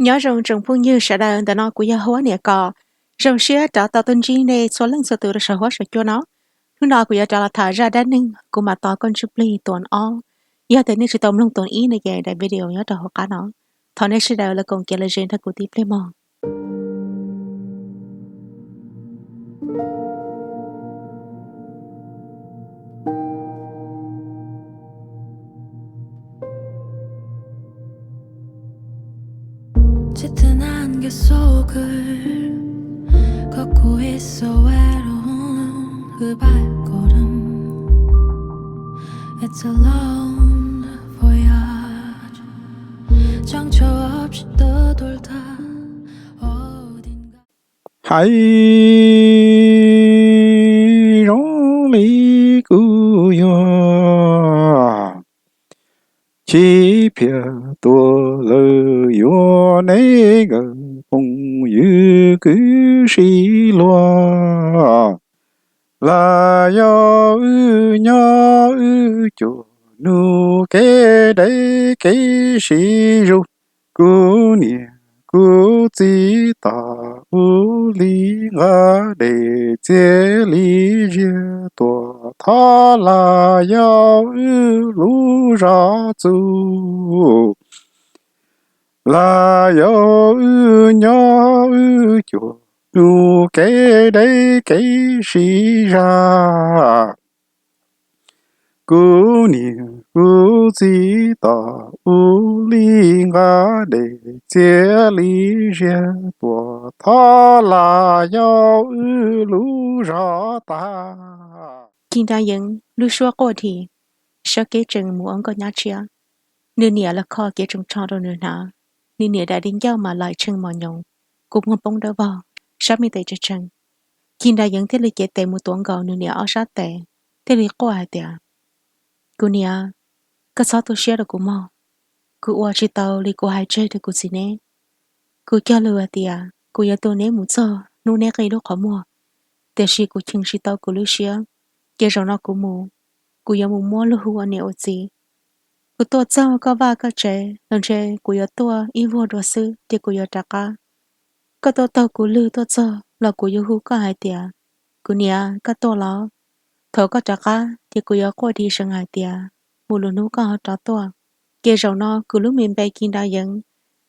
Nyob zoo tsoom phooj ywg sawv daws, ntawm no kuv yog Huab Niam Kos. Zoo siab rov tau tuaj ntsib nej txhua leej txhua tus rau saum huab saum cua no. Hnub no kuv yuav rov los tham zaj dab neeg Kuv Mam Tos Koj Ntsuj Plig tuam ob. Yog tias nej tsis tau mloog tuam ib no ces daim video nyob rau hauv qab no. Thov nej sawv daws los koom kev lom zem nrog kuv tib pliag mog. 짙은 안개 속을 걷고 있어. 외로운 그 발걸음. It's a lone voyage. 정처 없이 떠돌다 어딘가. Hais zoo li kuv yuav chim phiaj tuag lawm, yuav neb nkawm phooj ywg kwv sib luag. Lam yog wb nyob wb cuag nug kev deb kev sib zug, kuv niam kuv txiv tom ub li nqa dej txias li ziag tuam thov. Lam yog wb lub zos txuj, lam yog wb nyob wb cuag nug kev deb kev sib zag, kuv niam kuv txiv tom ub li nqa dej txias li ziag tuam thov. Lam yog wb lub zos tag. Ci Nra Yeev lub suab quaj dhi, sab kev tseem mus ua nkauj nyab tshiab. Nws niam los kho kev tsoos tsho rau nws hnav. Nws niam daim di ncauj mas laim tshee mos nyoos, kua muag poob dawb vog, sab me tes tshee tshee. Ci Nra Yeev thiaj li cev tes mus tuav nkaus nws niam ob sab tes, thiaj li quaj hais tias, Kuv niam, koj txhob tu siab rau kuv mog. Kuv ua tsis tau li kuv hais tseg rau kuv txiv neb. Kuv cog lus hais tias kuv yuav tu neb mus txog hnub neb qi lub qhov muag, tiam sis kuv cheem tsis tau kuv lub siab, ces zaum no kuv mus, kuv yuav mus muab luag hu ua niam ua txiv. Kuv tuaj txog koj vaj koj tsev los ntshe kuv yuav tuaj ib vuag dua xwb ces kuv yuav rov qab. Koj tuaj taug kuv lwg tuaj txog los kuv yuav hu koj hais tias, Kuv niam, koj tuaj los? Thaum koj rov qab ces kuv yuav quaj dhi seev hais tias, Mus lwm hnub koj ho rov tuaj. Ces zaum no kuv lub me npe Ci Nra Yeev,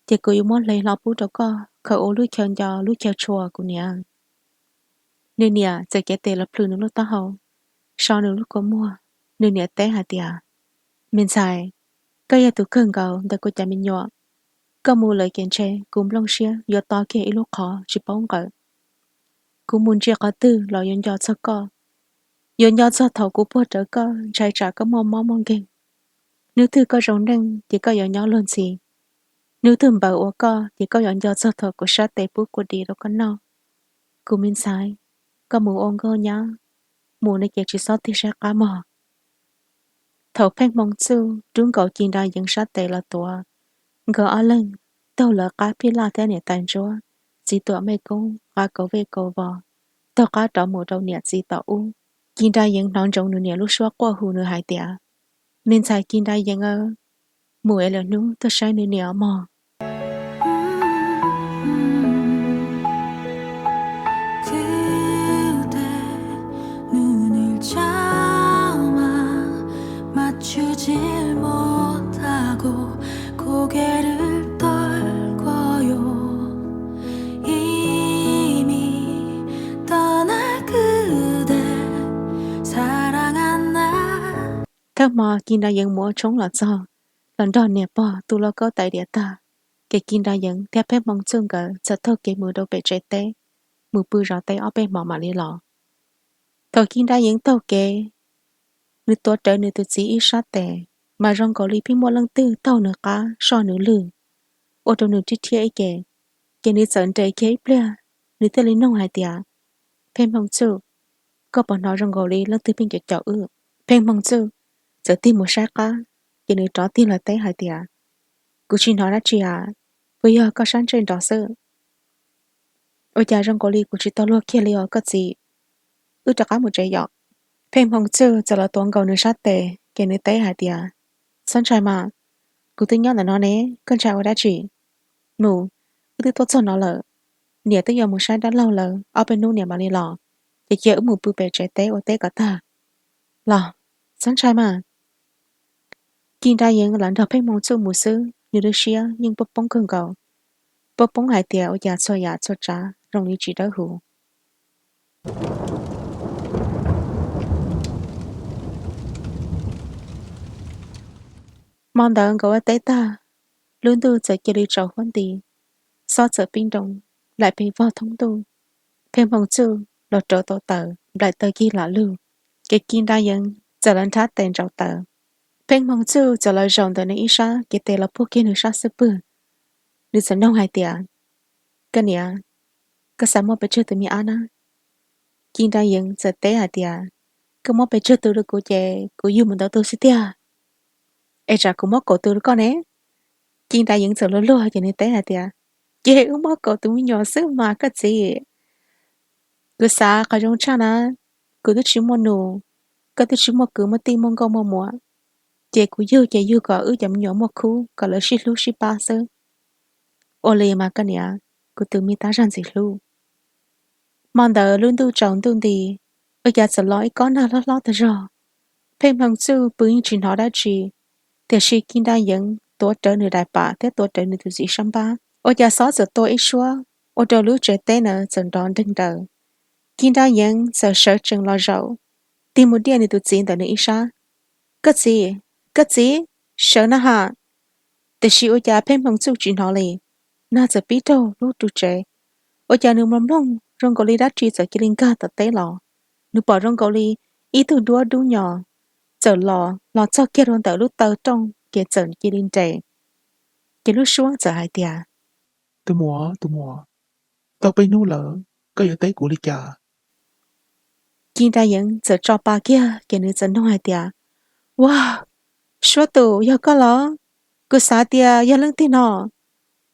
ces kuv yuav muab hle hlo pub rau koj khaws ua lub chaw nco lub chaw tshua, kuv niam. Nws niam txawm cev tes los plhws nws lub taub hau, so nws lub kua muag. Nws niam teb hais tias, Me ntxhais, koj yog tus kawg nkaus ntawm kuv cov me nyuam. Koj mus lawm ces ntshe kuv nplooj siab yuav to kiag ib lub qhov tsis paub nqawm. Kuv mus ntsia qhov twg los yuav nco txog koj. Yuav nco txog thaum kuv puag rawv koj ntshai tsam koj muaj mob muaj nkeeg. Hnub twg koj zoo neej ces koj yuav nyob luag ntxhi. Hnub twg npaws ua koj ces koj yuav nco txog thaum kuv sab tes pub kua dis rau koj noj. Kuv me ntxhais, koj mus ua nkauj nyab, mus no ces tsis txhob tig saib qab mog. Thaum Pheej Hmoo Txuj rub nkaus Ci Nra Yeev sab tes los tuav, nkawd ob leeg taug lawv qab phij laj thiab niam tais ntsuab, txiv tuam mej koob qab kaus vej kaus vos, taug qab rov mus rau niam txiv tom ub. Ci Nra Yeev hnov ntsoov nws niam lub suab quaj hu nws hais tias, Me ntxhais Ci Nra Yeev aw, mus es lwm hnub tuaj saib nws niam mog. Thawj hmo Ci Nra Yeev mus ua tshoob los txog, los nrog niam pog tu lauj kaub tais diav tag, ces Ci Nra Yeev thiab Pheej Hmoo Txuj nkawd txawm taug kev mus rau pem tsev teb, mus pw zov teb ob peb hmo mam li los. Thaum Ci Nra Yeev taug kev, nws tuav rawv nws tus txiv ib sab tes, mas zoo nkaus li pheej muaj leej twg taug nws qab soj nws lwg, ua rau nws rhiab rhiab ib ce. Ces nws txawm nres kiag ib pliag, nws thiaj li nug hais tias, Pheej Hmoo Txuj, koj puas hnov zoo nkaus li leej twg pheej caum caum wb? Pheej Hmoo Txuj txawm tig mus saib qab, ces nws rov tig los teb hais tias, Kuv tsis hnov dab tsi as, puas yog koj sab ntsej nrov xwb? Ua cas zoo nkaus li kuv tsis tau luag kiag li os koj txiv. Wb rov qab mus tsev yom. Pheej Hmoo Txuj txawm los tuav nkaus nws sab tes, ces nws teb hais tias, Txhob ntshai mas, kuv twb nyob ntawm no ne, koj ntshai ua dab tsi? Mus, wb twb tuaj txog no lawm. Niam twb yuav mus saib dab laug lawv, ob peb hnub niam mam li los, ces cia wb mus pw pem tsev teb ua teb kom tag. Los, txhob ntshai mas. Ci Nra Yeev los nrog Pheej Hmoo Txuj mus xwb, nws lub siab yeej poob poob kawg nkaus, poob poob hais tias ua cas txhua yam txhua tsav zoo li tsis dawb huv. Hmo ntawd nkawd ua teb tag, lub ntuj txawm cia li tsaus huab nti, xob txawm pib nroo, laim pes vog thoob ntuj. Pheej Hmoo Txuj los rauv tau taws, nplaim taws cig lam lug, ces Ci Nra Yeev txawm los nrhab tes ntsauv taws. Pheej Hmoo Txuj txawm los zaum ntawm nws ib sab, ces tes los puag kiag nws sab xub pwg. Nws txawm noog hais tias, Koj niam, koj xav muaj pes tsawg tus me ab na? Ci Nra Yeev txawm teb hais tias, Koj muab pes tsawg tus rau kuv ces kuv yug mus ntau tus xwb tiag. Es tsam kuv muab kaum tus rau koj ne? Ci Nra Yeev txawm luag luag ces nws teb hais tias, Ces wb muab kaum tus me nyuam xwb mas koj txiv. Kuv xav qhov zoo tshaj na, kuv twb tsis muaj nus, koj twb tsis muaj kwv muaj tij muaj nkauj muaj muam, ces kuv yug ces yug kom wb cov me nyuam muaj khub kom lawv sib hlub sib pab xwb. Ua li mas koj niam, kuv tus me tab zaj ntxim hlub. Hmo ntawd lub ntuj tsaus ntuj nti, ua cas txawm los ib kob nag hlob hlob tag zog. Pheej Hmoo Txuj pw yeej tsis hnov dab tsi, tiam sis Ci Nra Yeev tuav rawv nws daim pam thiab tuav rawv nws tus txiv sab npab, ua cas xob txawm tua ib suab, ua rau lub tsev teb na txawm nrov nreeg daws. Ci Nra Yeev txawm sawv tsees los zaum, tig mus diaj nws tus txiv ntawm nws ib sab, Koj txiv, koj txiv, sawv na ha! Tiam sis ua cas Pheej Hmoo Txuj tsis hnov li. Nag txawm pib raug lub ru tsev, ua cas nws mloog mloog zoo nkaus li dab tsi txawm cia li nkag tom teb los. Nws pom zoo nkaus li ib tug duab dub nyos txawm los, los txog kiag rau ntawm lub taw rooj ces txawm cia li nres. Ces lub suab txawm hais tias, Tus muam, tus muam, tau peb hnub lawm, koj yuav teb kuv li cas? Ci Nra Yeev txawm tso pa kiag ces nws txawm nug hais tias, Ua, suab tus, yog koj los? Kuv xav tias yog leej twg no,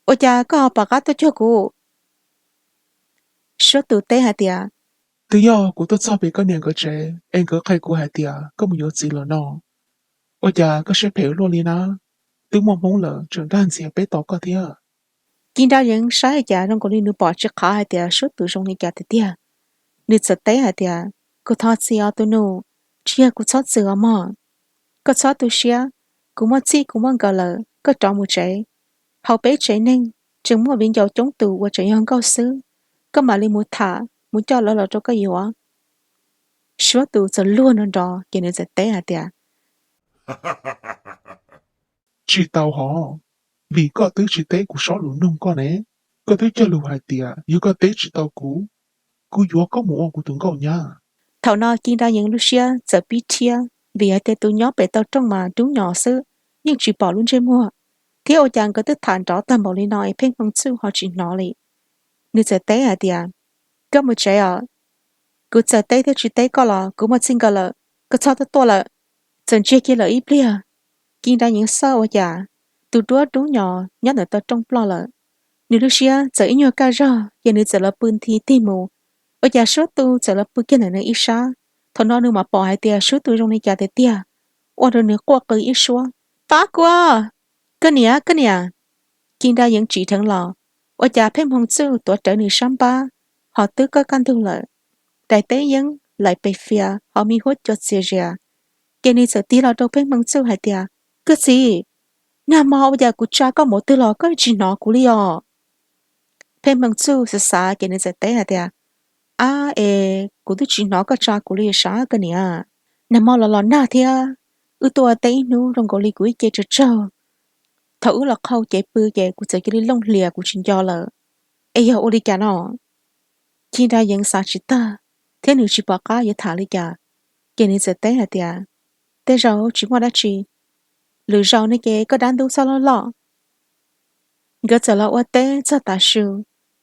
ua cas koj ho pom qab tuaj cuag kuv? Suab tus teb hais tias, Twb yog kuv tuaj txog pem koj niam nkawd tsev es nkawd qhia kuv hais tias koj mus yuav txiv lawm no. Ua cas koj siab phem ua luaj li na? Twb muaj hmoob lawm tseem dag ntxias peb tos koj thiab. Ci Nra Yeev saib cas zoo nkaus li nws pom tsis qhov hais tias suab tus zoo li cas tiag tiag. Nws txawm teb hais tias, Kuv thov txim os tus nus, tsis yog kuv txhob txwm os mog. Koj txhob tu siab, kuv muaj txij kuv muaj nkawm lawm, koj rov mus tsev. Hauv peb tsev neeg tseem muaj viv ncaus coob tus uas tseem yog nkauj xwb, koj mam li mus tham mus coj lawv los rau koj yuav. Suab tus txawm luag nrov nrov ces nws txawm teb hais tias, Tsis tau hov, vim koj twb tsis teb kuv sob lus nug koj ne. Koj twb cog lus hais tias yog koj teb tsis tau kuv, kuv yuav koj mus ua kuv tus nkauj nyab. Thaum no Ci Nra Yeev lub siab txawm pib rhiab, vim hais tias tus nyob pem taw rooj mas dub nyos xwb, yeej tsis pom lub ntsej muag, thiab ua cas nkawd twb tham nrov tag npaum li no es Pheej Hmoo Txuj ho tsis hnov li. Nws txawm teb hais tias, Koj mus tsev os, kuv txawm teb thiab tsis teb koj los kuv muaj txij nkawm lawm, koj txhob tuaj tuaj lawm. Txawm ntsiag kiag lawm ib pliag, Ci Nra Yeev xauj ua cas tus duab dub nyos nyob ntawm taw rooj ploj lawm. Nws lub siab txawm ib nyuag kaj zog ces nws txawm los pw nthi tig mus, ua cas suab tus txawm los pw kiag ntawm nws ib sab. Thaum no nws mam pom hais tias suab tus zoo li cas tiag tiag, ua rau nws quaj qw ib suab, Pab kuv! Koj niam, koj niam! Ci Nra Yeev tsim dheev los, ua cas Pheej Hmoo Txuj tuav rawv nws sab npab ho twb kaj kaj ntug lawm, daim teb yeeb laim pes fias ho me huab cua txias zias. Ces nws txawm tig los rau Pheej Hmoo Txuj hais tias, Koj txiv, nag hmo ua cas kuv tsa koj mus twg los koj tsis hnov kuv li os? Pheej Hmoo Txuj xav xav ces nws txawm teb hais tias, Ab es kuv twb tsis hnov koj tsa kuv li sav koj niam. Nag hmo los los nag thiab, wb tuaj ua teb ib hnub zoo nkaus li kuv ib ce tsaug tsaug. Thaum wb los qhau cev pw ces kuv txawm cia li looj hlias kuv tsis nco lawm. Es yog ua li cas no? Ci Nra Yeev xav tsis tag thiab nws tsis pom qab yuav tham li cas, ces nws txawm teb hais tias, Tej zaum tsis muaj dab tsi, lwm zaus ne ces koj dab ntub txhob loj loj. Nkawd txawm los ua teb txog tav su,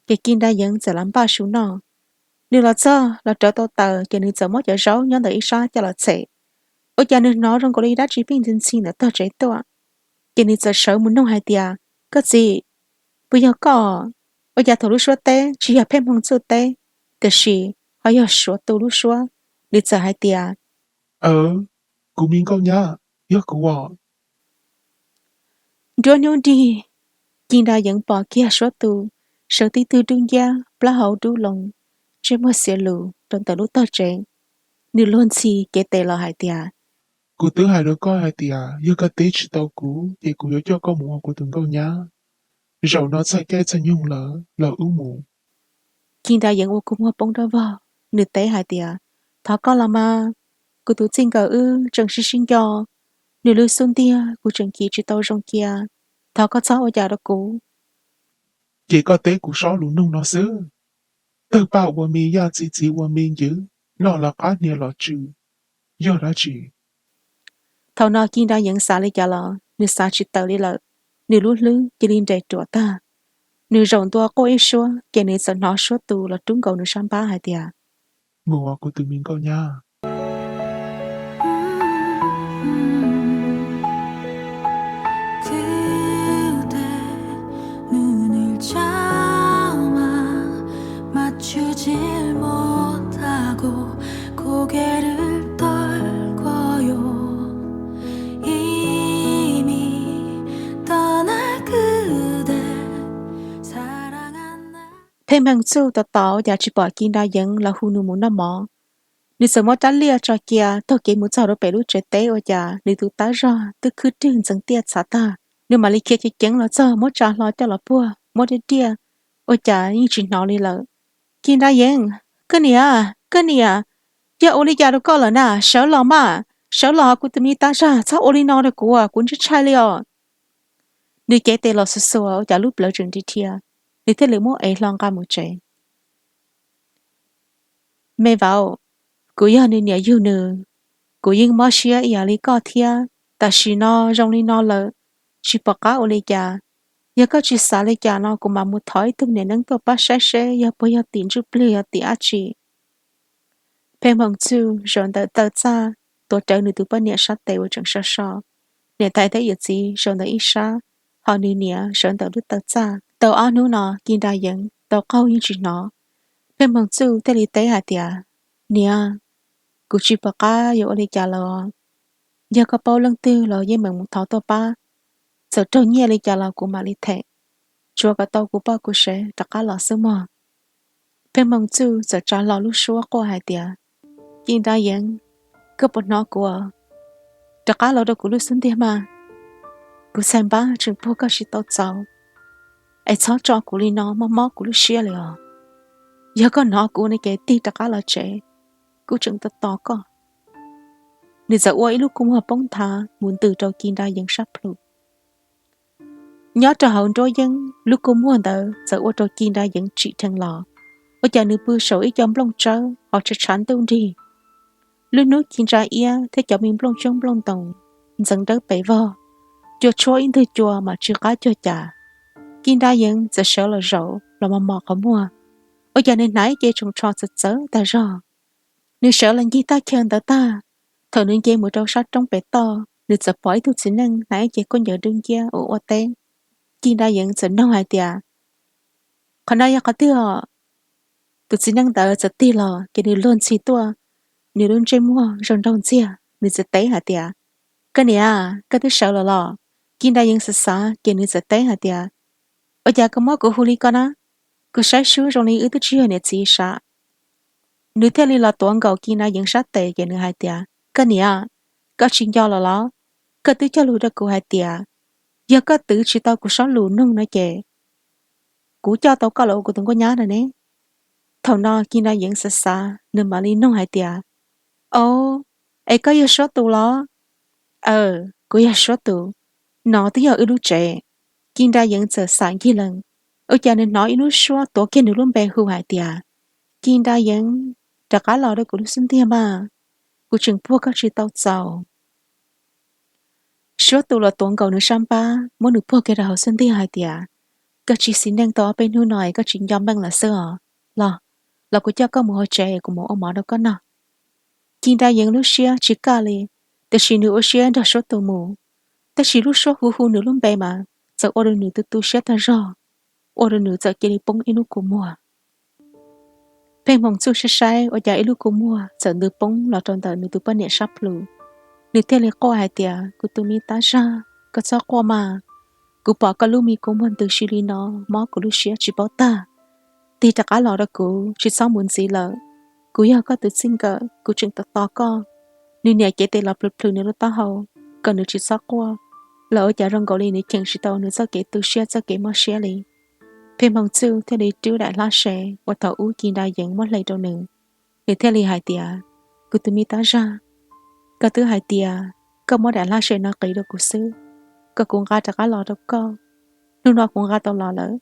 ces Ci Nra Yeev txawm los npaj su noj. Nws los txog los rawv tau taws ces nws txawm muab cov zaub nyob ntawm ib sab coj los txhem. Ua cas nws hnov zoo nkaus li dab tsi pheej ntxhi ntxhi ntawm tog tsev tuaj. Ces nws txawm sawv mus nug hais tias, Koj txiv, puas yog koj? Ua cas thaum lub suab teb tsis yog Pheej Hmoo Txuj teb, tiam sis ho yog suab tus lub suab? Nws txawm hais tias, Aw, kuv me nkauj nyab, yog kuv os. Nruab hnub nrig, Ci Nra Yeev pom kiag suab tus sawv tib tug dub nciab, plaub hau dub loo, ntsej muag xiav lus rau ntawm lub tog tsev. Nws luag ntxhi cev tes los hais tias, Kuv twb hais rau koj hais tias yog koj teb tsis tau kuv ces kuv yuav coj koj mus ua kuv tus nkauj nyab. Zaum no txog caij txog nyoog lawm los wb mus. Ci Nra Yeev ua kua muag poob dawb vog, nws teb hais tias, Thov koj los mas, kuv tus txij nkawm wb tseem sib sib nco, nws lub xub ntiag kuv tseem cim tsis tau zoo cia, thov koj txhob ua cas rau kuv. Ces koj teb kuv sob lus noog no xwb. Tawg paj ua me yaj, txi txiv ua me ncwv, noj los qab hnia los tsw, yog dab tsi? Thaum no Ci Nra Yeev xav li cas los nws xav tsis tawm li lawm, nws lub hlwb cia li nres ruam tag. Nws zaum ntua quaj ib suab ces nws txawm hnov suab tus los rub nkaus nws sab npab hais tias, Mus ua kuv tus me nkauj nyab. Pheej Hmoo Txuj tos tos ua cas tsis pom Ci Nra Yeev los hu nws mus noj mov. Nws txawm muab rab liaj tso cia taug kev mus txog rau pem lub tsev teb ua cas nws tus tab zog twb khwb rwg ntxeev tiaj txhav tag. Nws mam li khiav ceev ceev los txog muab tsa hlo coj los puag muab diaj diaj ua cas yeej tsis hnov li lawm. Ci Nra Yeev, koj niam, koj niam, yog ua li cas rau koj lawm na? Sawv los mas, sawv los kuv tus me tab zag, txhob ua li no rau kuv, kuv ntshai ntshai li os. Nws cev tes los xuas xuas ua cas lub plawv tseem dhia dhia, nws thiaj li muab ev hlo nqa mus tsev. Me vauv, kuv yog nws niam yug nws, kuv yeej mob siab ib yam li koj thiab. Tam sim no zoo li no lawm, tsis pom qab ua li cas. Yog koj tsis xav li cas no kuv mam mus thov ib tug niam neeb tuaj pab saib seb yog puas yog tim ntsuj plig yog tim dab tsi. Pheej Hmoo Txuj zaum ntawm taw txaj tuav rawv nws tus poj niam sab tes uas tseem so so. Niam tais thiab yawm txiv zaum ntawm ib sab, ho nws niam sawv ntawm lub taw txaj. Tau ob hnub no Ci Nra Yeev tau qaug yeej tsis hnov. Pheej Hmoo Txuj thiaj li teb hais tias, Niam, kuv tsis pom qab yuav ua li cas lawm. Yog koj paub leej twg los yeej meem mus thov tuaj pab, txawm raug nyiaj li cas los kuv mam li them, tsuav kom tau kuv poj kuv sev rov qab los xwb mog. Pheej Hmoo Txuj txawm tsa hlo lub suab quaj hais tias, Ci Nra Yeev, koj puas hnov kuv? Rov qab los rau kuv lub xub ntiag mas, kuv txhais npab tseem puag koj tsis tau txaus, es txhob tso kuv li no mob mob kuv lub siab li os. Yog koj hnov kuv no ces tig rov qab los tsev, kuv tseem tos tos koj. Nws txawm ua ib lub kua muag poob nthav mus ntws rau Ci Nra Yeev sab plhu. Nyob rau hauv nruab yeeb, lub kua muag ntawd txawm ua rau Ci Nra Yeev tsim dheev los, ua cas nws pw saum ib co nplooj tsawb ho tshav tshav ntuj nrig. Lub hnub ci ntsa iab thiab cov me nplooj xyoob nplooj ntoos ntxeev dawb pes vog, cua tshuab ib ntwg cua mam tsw qab cuag cas. Ci Nra Yeev txawm sawv los zaum los mos mos qhov muag, ua cas nws hnav ib ce tsoos tsho txawv txawv tag zog. Nws sawv los ncig thaj chaw ntawd tag, thaum nws nce mus rau sab roob pem toj, nws txawm pom ib tug txiv neej hnav ib ce khaub ncaws dub nciab uas ua teb. Ci Nra Yeev txawm noog hais tias, Qhov no yog qhov twg os? Tus txiv neej ntawd txawm tig los ces nws luag ntxhi tuaj, nws lub ntsej muag zoo nraug ntxiag, nws txawm teb hais tias, Koj niam, koj twb sawv los los? Ci Nra Yeev xav xav ces nws txawm teb hais tias, Ua cas koj muab kuv hu li ko na? Kuv saib sub zoo li wb twb tsis yog niam txiv sav. Nws thiaj li los tuav nkaus Ci Nra Yeev sab tes ces nws hais tias, Koj niam, koj tsis nco los los? Koj twb cog lus rau kuv hais tias yog koj twv tsis tau kuv sob lus noog no ces kuv coj tau koj los ua kuv tus nkauj nyab no ne. Thaum no Ci Nra Yeev xav xav nws mam li noog hais tias, Au, es koj yog Suab tus los? Aw, kuv yog Suab tus. No twb yog wb lub tsev. Ci Nra Yeev txawm xam nkig lees, ua cas nws hnov ib lub suab tuav kiag nws lub npe hu hais tias, Ci Nra Yeev, rov qab los rau kuv lub xub ntiag mas, kuv tseem puag koj tsis tau txaus. Suab tus los tuav nkaus nws sab npab muab nws puag kiag rau hauv xub ntiag hais tias, Koj tsis xis neej tau ob peb hnub no es koj tsis nco meej lawm xwb os. Los, los kuv coj koj mus hauv tsev es kuv mus ua mov rau koj noj. Ci Nra Yeev lub siab tsis kaj li, tiam sis nws ua siab nrog Suab tus mus. Tab sis lub suab hu hu nws lub npe mas txawm ua rau nws tu tu siab tag zog, ua rau nws txawm cia li poob ib lub kua muag. Pheej Hmoo Txuj saib saib ua cas ib lub kua muag txawm ntws poob los rau ntawm nws tus poj niam sab plhu. Nws thiaj li quaj hais tias, Kuv tus me tab zag, koj txhob quaj mas. Kuv pom koj lub me kua muag ntws si li no, mob kuv lub siab tsis paub tag. Tig rov qab los rau kuv, tsis txhob mus ntxiv lawm. Kuv yog koj tus txij nkawm, kuv tseem tos tos koj. Nws niam cev tes los plhws plhws nws lub taub hau kom nws tsis txhob quaj, los ua cas zoo nkaus li nws cheem tsis tau nws txoj kev tu siab txoj kev mob siab li. Pheej Hmoo Txuj thiaj li rub daim hlab se uas thaum ub Ci Nra Yeev muab hle rau nws. Nws thiaj li hais tias, kuv tus me tab zag, koj twb hais tias koj muab daim hlab se no qiv rau kuv xwb, kom kuv nqa rov qab los rau koj. Hnub no kuv nqa tau los lawm,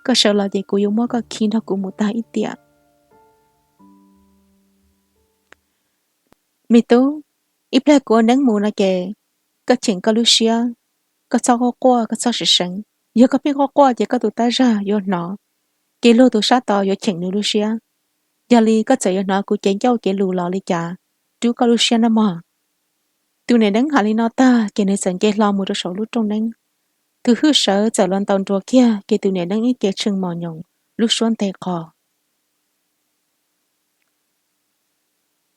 koj sawv los ces kuv yuav muab koj khi nrog kuv mus tag ib tiam. Me tub, ib pliag kuv ua neeb mus no ces koj cheem koj lub siab, koj txhob quaj quaj, koj txhob seev seev. Yog koj pheej quaj quaj ces koj tus tab zag yuav hnov, ces luag tus sab tod yuav cheem nws lub siab. Yog li koj txawm yuav hnov kuv cev ncauj cev lus los li cas, rub koj lub siab nawb mog. Tus niam neeb hais li no tag ces nws txawm nce hlo mus rau saum lub rooj neeb. Tus hwj sawv txawm los ntaus nruas kiag ces tus niam neeb ib ce tshee mos nyoos, lub suab nte qos.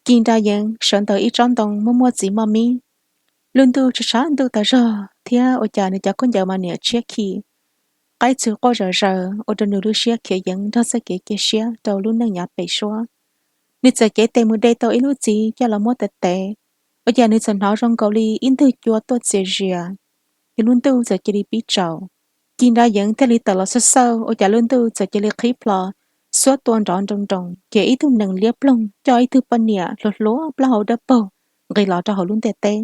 Ci Nra Yeev sawv ntawm ib tsob ntoo muaj muaj txiv moj mib. Lub ntuj tshav tshav ntuj tas zog thiab ua cas nws cov khaub ncaws mas niam tshiab khi. Qaib txwg quaj zom zaws ua rau nws lub siab khiav yeev nrog txoj kev cia siab rau lub neej nyav pem suab. Nws txawm cev tes mus de tau ib lub txiv coj los muab tev tev, ua cas nws txawm hnov zoo nkaus li ib ntwg cua tuaj txias zias, ces lub ntuj txawm cia li pib tsaus. Ci Nra Yeev thiaj li tawm los xauj xauj, ua cas lub ntuj txawm cia li qhib plho, xuab tua nrov nroo nroos, ces ib tug nees liab ploog coj ib tug poj niam hluas hluas plaub hau dawb paug nqis los rau hauv lub ntiaj teb.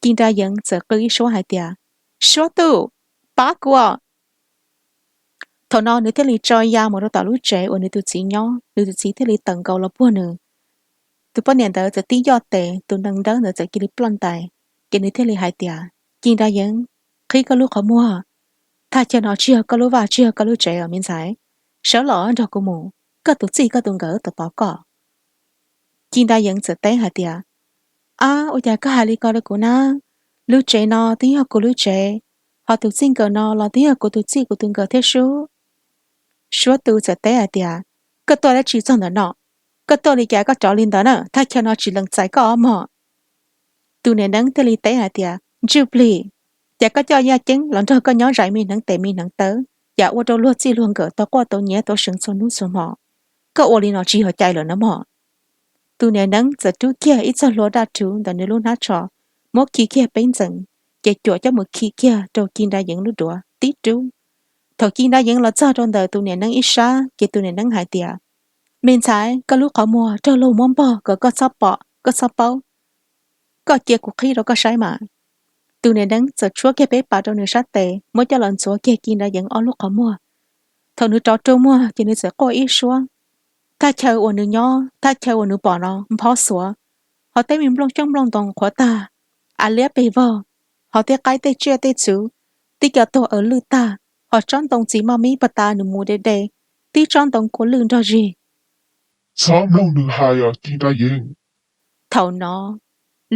Ci Nra Yeev txawm qw ib suab hais tias, Suab Tuj, pab kuv os! Thaum no nws thiaj li tso ya mus rau tom lub tsev uas nws tus txiv nyob, nws tus txiv thiaj li tawm nkaus los puag nws. Tus poj niam ntawd txawm tib yoj tes, tus nees dawb ntawd txawm cia li ploj ntais, ces nws thiaj li hais tias, Ci Nra Yeev, qhib koj lub qhov muag, thaj chaw no tsis yog koj lub vaj tsis yog koj lub tsev os me ntxhais, sawv los nrog kuv mus, koj tus txij koj tus nkawm tos tos koj. Ci Nra Yeev txawm teb hais tias, Ab, ua cas koj hais li ko rau kuv na? Lub tsev no twb yog kuv lub tsev, ho tus txij nkawm no los twb yog kuv tus txij kuv tus nkawm thiab sub. Suab Tuj txawm teb hais tias, Koj tuaj dab tsi txog ntawm no? Koj tuaj li cas koj rov li ntawd na, thaj chaw no tsis lees txais koj os mog. Tus niam neeb thiaj li teb hais tias, Ntswj plig, cas koj coj Yaj Ceeb los nrog koj nyob zais me hneev tes me hneev taw, cas ua rau luag txij luag nkawm tau quaj tau nyiav tau seev txhua hnub txhua hmo? Koj ua li no tsis yog cai lawm na mog. Tus niam neeb txawm rub kiag ib txoj hlua daj rhuv ntawm nws lub hnab tsho, muab khi kiag peb ntxees, ces cuam coj mus khi kiag rau Ci Nra Yeev lub duav tib rub. Thaum Ci Nra Yeev los txog rau ntawm tus niam neeb ib sab ces tus niam neeb hais tias, Me ntxhais, koj lub qhov muag raug luag muab npog kom koj txhob pom koj txhob paub. Koj cia kuv qhib rau koj saib mas. Tus niam neeb txawm tshuab kiag peb pas rau nws sab tes muab coj los ntxuav kiag Ci Nra Yeev ob lub qhov muag. Thaum nws rov rua muag ces nws txawm quaj ib suab. Thaj chaw uas nws nyob, thaj chaw uas nws pom no nphob xuav, ho tej me nplooj xyoob nplooj ntoo qhuav tag, av liab pes vog, ho tej qaib tej tsiaj tej txhu, tib co tuag aws lwj tag, ho tsob ntoo txiv maj mib pag tas nws mus de de, tib tsob ntoo kua lwj nrog zig. Txhob mloog nws hais os Ci Nra Yeev. Thaum no,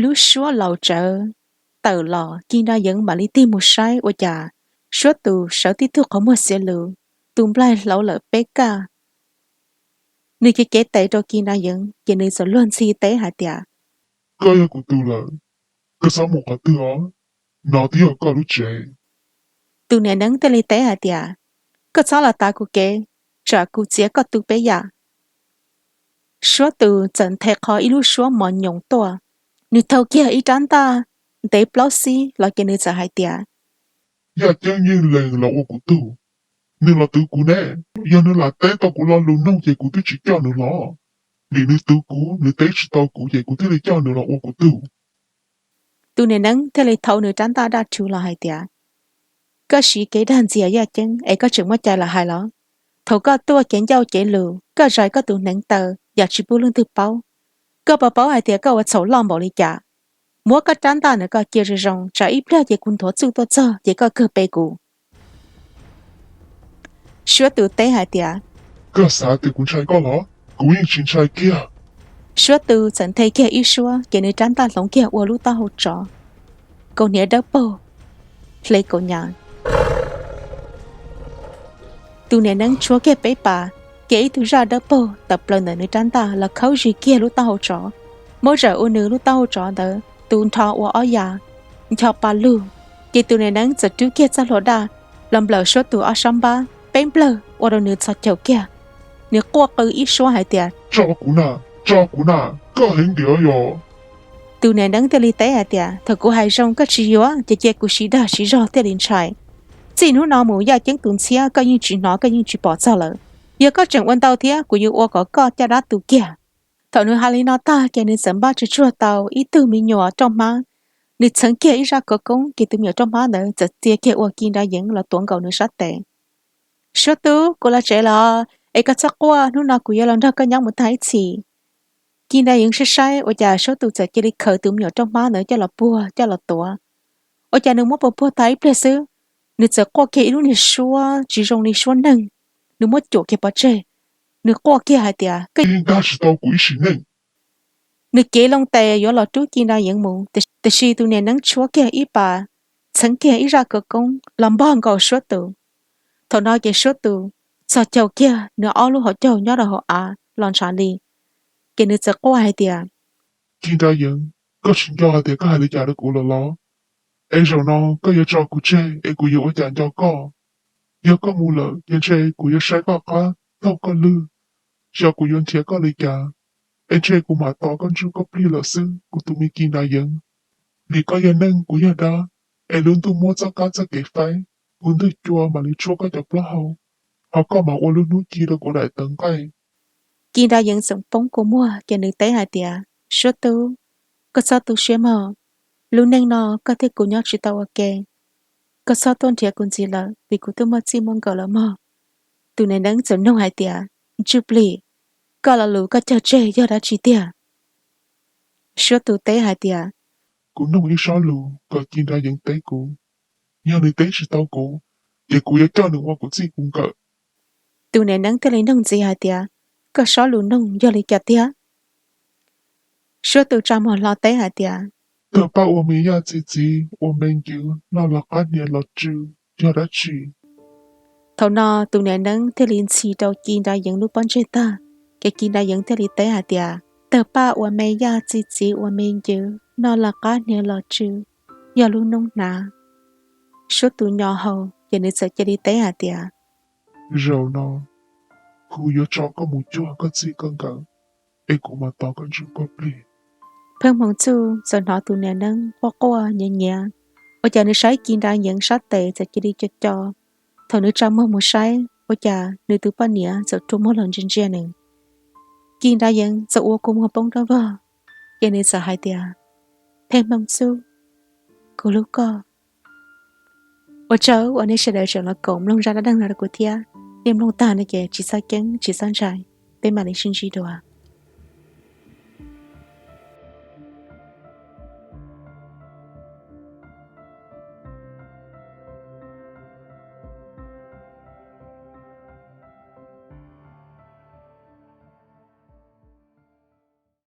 lub suab laus tsawv tawm los, Ci Nra Yeev mam li tig mus saib ua cas Suab Tus sawv tib tug qhov muag xiav lus, tus nplaig hlauv lawm peb kaj. Nws cev cev tes rau Ci Nra Yeev ces nws txawm luag ntxhi teb hais tias, Koj yog kuv tus lawm, koj txhob mus qhov twg os, no twb yog koj lub tsev. Tus niam neeb thiaj li teb hais tias, Koj txhob los tav kuv kev, tsam kuv txiav koj tu peb yam. Suab Tus txawm nthe qho ib lub suab mos nyoos tuaj, nws thau kiag ib rab ntaj ntev plaub xib los ces nws txawm hais tias, Yaj Ceeb yeej lees los ua kuv tug, nws los twv kuv ne. Yog nws lam teb tau kuv lo lus nug ces kuv twb tsis coj nws los. Vim nws twv kuv, nws teb tsis tau kuv ces kuv thiaj li coj nws los ua kuv tug. Tus niam neeb thiaj li thau nws rab ntaj daj rhuv los hais tias, Koj siv kev dag ntxias Yaj Ceeb es koj tseem muaj cai los hais los? Thaum koj tuaj cev ncauj cev lus, koj zais koj tus hneev taw yam tsis pub leej twg paub. Koj puas paub hais tias koj ua txhaum loj npaum li cas? Muab koj rab ntaj ntawm koj cia zoo zoo, tsam ib pliag ces kuv nthuav txuj tuaj txog ces koj kawg pe kuv. Suab Tus teb hais tias, Koj xav tias kuv ntshai koj los? Kuv yeej tsis ntshai kiag. Suab Tus txawm nthe kiag ib suab ces nws rab ntaj hloov kiag ua lub taub hau tsov, kaus hniav dawb paug, hle kaus hniav. Tus niam neeb tshuab kiag peb pas, ces ib tug zaj dawb paug tawm plaws ntawm nws rab ntaj los khaub zig kiag lub taub hau tsov, muab zawm ua nws lub taub hau tsov ntawd tu nrho ua ob ya, ncho pa lug. Ces tus niam neeb txawm rub kiag txoj hlua daj los nplawm Suab Tus ob sab npab, peb nplawg ua rau nws txhos caug kiag. Nws quaj qw ib suab hais tias, Tso kuv na, tso kuv na, koj heev tiag yog. Tus niam neeb thiaj li teb hais tias, Thaum kuv hais zoo koj tsis yuav ces cia kuv siv dag siv zog thiaj li ntshai. Txij hnub no mus yaj ceeb tus ntxhiab koj yeej tsis hnov koj yeej tsis pom txog lawm. Yog koj tseem ua ntau thiab kuv yuav ua kom koj caj dab tu kiag. Thaum nws hais li no tag ces nws txawm npaj tsuag tsuag tau ib tug me nyuam roj hmab. Nws txheev kiag ib zaj khawv koob ces tus me nyuam roj hmab ntawd txawm txia kiag ua Ci Nra Yeev los tuav nkaus nws sab tes. Suab Tub, kuv los tsev los, es koj txhob quaj, hnub no kuv yuav los nrog koj nyob mus tag ib txhis. Ci Nra Yeev saib saib ua cas Suab Tus txawm cia li khaws tus me nyuam roj hmab ntawd coj los puag coj los tuav. Ua cas nws muab puag puag tag ib pliag xwb, nws txawm quaj kiag ib lub niag suab tsis zoo li suab neeg. Nws muab cuam kiag pov tseg, nws quaj kiag hais tias, Koj yeej dag tsis tau kuv ib sim neej. Nws cev loo tes yuav los rub Ci Nra Yeev mus, tiam sis tus niam neeb tshuab kiag ib pas, txheev kiag ib zaj khawv koob los npog nkaus Suab Tus. Thaum no ces Suab Tus txhos caug kiag, nws ob lub hauv caug nyob rau hauv av los ntshav li. Ces nws txawm quaj hais tias, Ci Nra Yeev, koj tsis nco hais tias koj hais li cas rau kuv lawm los? Es zaum no koj yuav tso kuv tseg es kuv yuav ua cas nco koj? Yog koj mus lawm ces ntshe kuv yuav saib koj qab taug koj lwg, xyov kuv yuav nrhiav koj li cas. Es ntshe kuv mam tos koj ntsuj koj plig lawm xwb kuv tus me Ci Nra Yeev. Vim koj yog neeg kuv yog dab, es lub ntuj muab txoj kab txoj kev faib, kuv ntwg cua mam li tshuab koj cov plaub hau, ho koj mam ua lub hnub ci rau kuv daim tawv nqaij. Ci Nra Yeev txawm poob kua muag ces nws teb hais tias, Suab Tub, koj txhob tu siab mog. Lub neej no koj thiab kuv nyob tsis tau ua ke. Koj txhob tuaj nrhiav kuv ntxiv lawm vim kuv twb muaj txij muaj nkawm lawm mog. Tus niam neeb txawm nug hais tias, Ntsuj plig, koj lo lus koj cog tseg yog dab tsi tiag? Suab Tus teb hais tias, Kuv nug ib sob lus kom Ci Nra Yeev teb kuv. Yog nws teb tsis tau kuv, ces kuv yuav coj nws ua kuv txij kuv nkawm. Tus niam neeb thiaj li nug ntxiv hais tias, Koj sob lus nug yog li cas tiag? Suab Tus tsa muag hlo teb hais tias, Tawg paj ua me yaj txi txiv ua me ncws noj los qab hniav los tsw yog dab tsi? Thaum no tus niam neeb thiaj li ntxhi rau Ci Nra Yeev lub pob ntseg tag, ces Ci Nra Yeev thiaj li teb hais tias, Tawg paj ua me yaj txi txiv ua me ncws noj los qab hniav los tsw yog lub noob hnav. Suab Tus nyo hau ces nws txawm cia li teb hais tias, Zaum no kuv yuav tso koj mus cuag koj txij koj nkawm, es kuv mam tos koj ntsuj koj plig. Pheej Hmoo Txuj txawm hnov tus niam neeb quaj quaj nyiav nyiav, ua cas nws saib Ci Nra Yeev sab tes txawm cia li co co. Thaum nws tsa muag mus saib ua cas nws tus poj niam txawm rua muag los ntsia ntsia nws. Ci Nra Yeev txawm ua kua muag poob dawb vog, ces nws txawm hais tias, Pheej Hmoo Txuj, kuv hlub koj. Ua tsaug uas nej sawv daws tseem los koom mloog zaj dab neeg no rau kuv thiab. Nej mloog tag no ces tsis txhob ceeb tsis txhob ntshai, peb mam li sib ntsib dua.